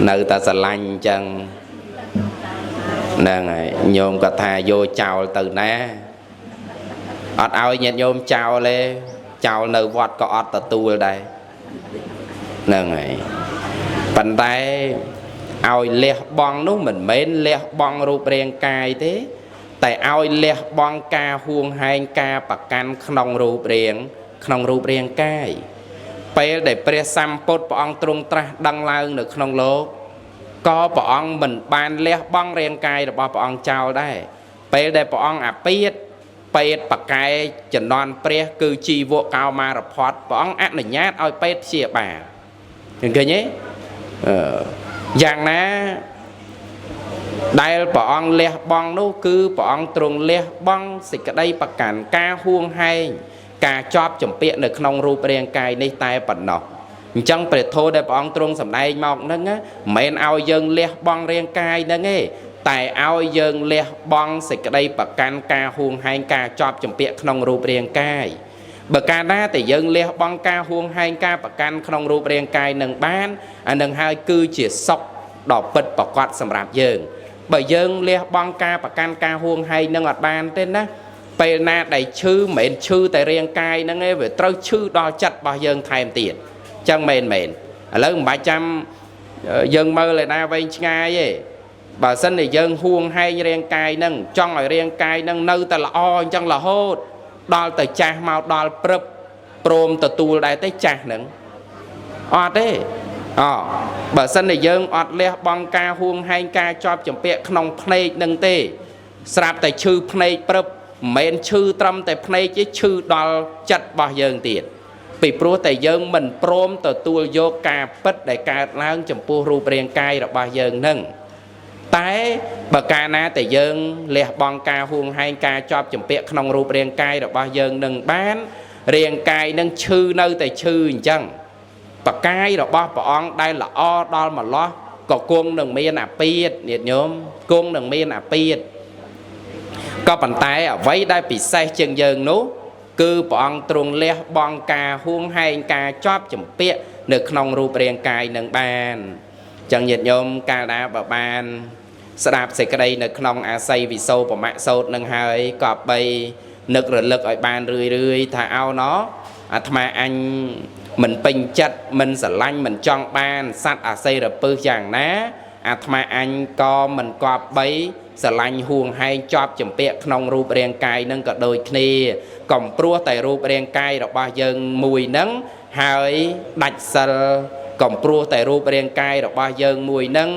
នៅតែស្រឡាញ់អញ្ចឹងហ្នឹងហើយញោមក៏ថាយកចោលទៅណាអត់ឲ្យញាតិញោមចោលទេចោលនៅវត្តក៏អត់ទទួលដែរហ្នឹងហើយប៉ុន្តែឲ្យលះបង់នោះមិនមែនលះបង់រូបរាងកាយទេតែឲ្យលះបង់ការហួងហែងការប្រកាន់ក្នុងរូបរាងក្នុងរូបរាងកាយពេលដែលព្រះសម្ពុទ្ធព្រះអង្គទ្រង់ត្រាស់ដឹងឡើងនៅក្នុងលោកក៏ព្រះអង្គមិនបានលះបង់រាងកាយរបស់ព្រះអង្គចោលដែរពេលដែលព្រះអង្គអាពាធពេទ្យបកែជំនាន់ព្រះគឺជីវកោមារផតព្រះអង្គអនុញ្ញាតឲ្យពេទ្យព្យាបាលឃើញទេយ៉ាងណាដែលព្រះអង្គលះបង់នោះគឺព្រះអង្គទ្រង់លះបង់សេចក្តីប្រកាន់ការហួងហែងការជាប់ជំពាក់នៅក្នុងរូបរាងកាយនេះតែប៉ុណ្ណោះអញ្ចឹងព្រះធម៌ដែលព្រះអង្គទ្រង់សម្ដែងមកហ្នឹងមិនមែនឲ្យយើងលះបង់រាងកាយហ្នឹងទេតែឲ្យយើងលះបង់សេចក្តីប្រកាន់ការហួងហែងការជាប់ជំពាក់ក្នុងរូបរាងកាយបើកាលណាតែយើងលះបង់ការហួងហែងការប្រកាន់ក្នុងរូបរាងកាយនឹងបានអានឹងហើយគឺជាសុខដ៏ពិតប្រាកដសម្រាប់យើងបើយើងលះបង់ការប្រកាន់ការហួងហែងនឹងអត់បានទេណាពេលណាដែលឈឺមិនមែនឈឺតែរាងកាយហ្នឹងទេវាត្រូវឈឺដល់ចិត្តរបស់យើងថែមទៀតអញ្ចឹងមែនមែនឥឡូវមិនបាច់ចាំយើងមើលឯណាវែងឆ្ងាយទេបើសិនជាយើងហួងហែងរាងកាយហ្នឹងចង់ឲ្យរាងកាយហ្នឹងនៅតែល្អអញ្ចឹងរហូតដល់ទៅចាស់មកដល់ព្រឹបព្រមទទួលដែរទេចាស់ហ្នឹងអត់ទេអបើសិនជាយើងអត់លះបង់ការហួងហែងការជាប់ជំពាក់ក្នុងភ្នែកហ្នឹងទេស្រាប់តែឈឺភ្នែកព្រឹបមិនមែនឈឺត្រឹមតែភ្នែកទេឈឺដល់ចិត្តរបស់យើងទៀតពីព្រោះតែយើងមិនព្រមទទួលយកការពិតដែលកើតឡើងចំពោះរូបរាងកាយរបស់យើងហ្នឹង តែបើកាលណាតែយើងលះបង់ការហួងហែងការជាប់ចម្ពាក់ក្នុងរូបរាងកាយរបស់យើងនឹងបានរាងកាយនឹងឈឺនៅតែឈឺអញ្ចឹងបកាយរបស់ព្រះអង្គដែលល្អដល់ម្លោះក៏គង់នឹងមានអាពាធញាតិញោមគង់នឹងមានអាពាធក៏ប៉ុន្តែអ្វីដែលពិសេសជាងយើងនោះគឺព្រះអង្គទ្រង់លះបង់ការហួងហែងការជាប់ចម្ពាក់នៅក្នុងរូបរាងកាយនឹងបានចឹងញាតិញោមកាលណាបើបាន ស្ដាប់សេចក្តីនៅក្នុងអាស័យវិសោបមៈសោតនឹងហើយក៏បីនឹករលឹកឲ្យបានរឿយរឿយថាអោណអាត្មាអញមិនពេញចិត្តមិនស្រឡាញ់មិនចង់បានសត្វអាស័យរពឹសយ៉ាងណាអាត្មាអញក៏មិនគប្បីស្រឡាញ់ហួងហែងជាប់ចម្ពាក់ក្នុងរូបរាងកាយនឹងក៏ដូចគ្នាកំព្រោះតែរូបរាងកាយរបស់យើងមួយនឹងហើយដាច់សិលកំព្រោះតែរូបរាងកាយរបស់យើងមួយនឹង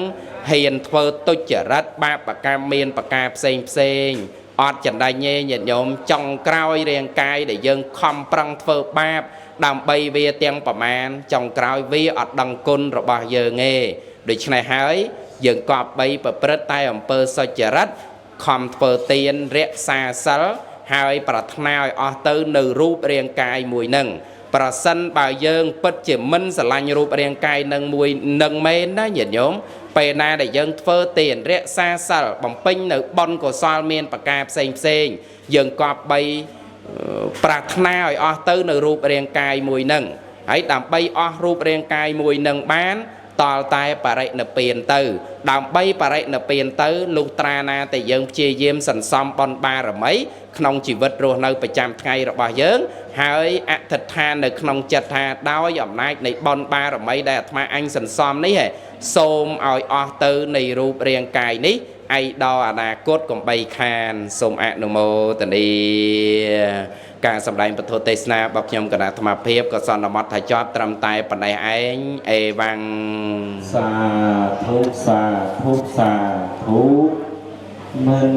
ហ៊ានធ្វើទុច្ចរិតបាបកម្មមានប្រការផ្សេងផ្សេងអត់ចណ្ដាញទេញាតិញោមចុងក្រោយរាងកាយដែលយើងខំប្រឹងធ្វើបាបដើម្បីវាទាំងប្រមាណចុងក្រោយវាអត់ដឹងគុណរបស់យើងទេដូច្នេះហើយយើងគប្បីប្រព្រឹត្តតែអំពើសុចរិតខំធ្វើទានរក្សាសិលហើយប្រាថ្នាឲ្យអស់ទៅនៅរូបរាងកាយមួយនឹងប្រសិនបើយើងពិតជាមិនស្រឡាញ់រូបរាងកាយនឹងមួយនឹងមែនណាញាតិញោមពេលណាដែលយើងធ្វើទានរក្សាសិលបំពេញនៅបុណ្យកុសលមានប្រការផ្សេងផ្សេងយើងគប្បីប្រាថ្នាឲ្យអស់ទៅនៅរូបរាងកាយមួយនឹងហើយដើម្បីអស់រូបរាងកាយមួយនឹងបានតលតែបរិនិព្វានទៅដើម្បីបរិនិព្វានទៅលុះត្រាណាតែយើងព្យាយាមសន្សំបុណ្យបារមីក្នុងជីវិតរស់នៅប្រចាំថ្ងៃរបស់យើងហើយអធិដ្ឋាននៅក្នុងចិត្តថាដោយអំណាចនៃបុណ្យបារមីដែលអាត្មាអញសន្សំនេះសូមឲ្យអស់ទៅនៃរូបរាងកាយនេះឯដល់អនាគតកុំបីខានសូមអនុមោទនាការសម្ដែងពធទេសនារបស់ខ្ញុំគណៈអាត្មាភាពក៏សន្មត់ថាចប់ត្រឹមតែប៉ុណ្ណេះឯងអេវ៉ាំង សាធុសាធុសាធុមិន